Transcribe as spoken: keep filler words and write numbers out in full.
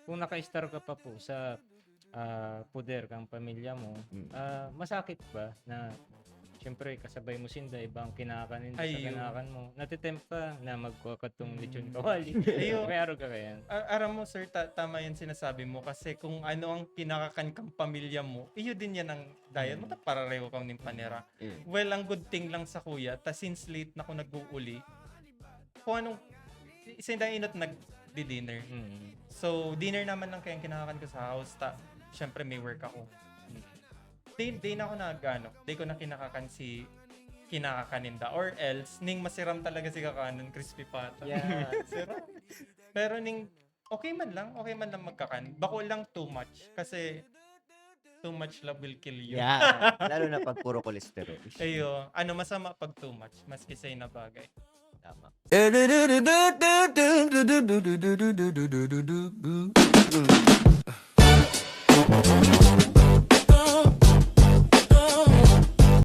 kung naka-star ka pa po sa, ah, poder kang pamilya mo, Mm. ah, masakit ba na siyempre kasabay mo sinda, iba ang kinakakan ninda sa Ayun. kinakan mo? Natitempt ka na magkuha ka tong lechon Mm. kawali? Ayun. May araw ka kaya? A- aram mo, sir, ta- tama yan sinasabi mo, kasi kung ano ang kinakakan kang pamilya mo, iyo din yan ang diet mo, Mm. ta parareho ka ning panera. Mm. Well, ang good thing lang sa kuya, ta since late na ako nag-uuli, kung anong, sinda inot nag-dinner. Mm. So, dinner naman lang kaya ang kinakakan ko sa house, ta syempre may work ako. Di, di na ako nag, ano, di ko na kinakakan si kinakakan ninda. Or else, ning masiram talaga si kakanon, crispy pata. Yeah. Siram. Pero ning, okay man lang, okay man lang magkakan. Bako lang too much. Kasi, too much love will kill you. Yeah. Lalo na pag puro cholesterol. Ayo, ano, masama pag too much, maski sa na bagay. Tama.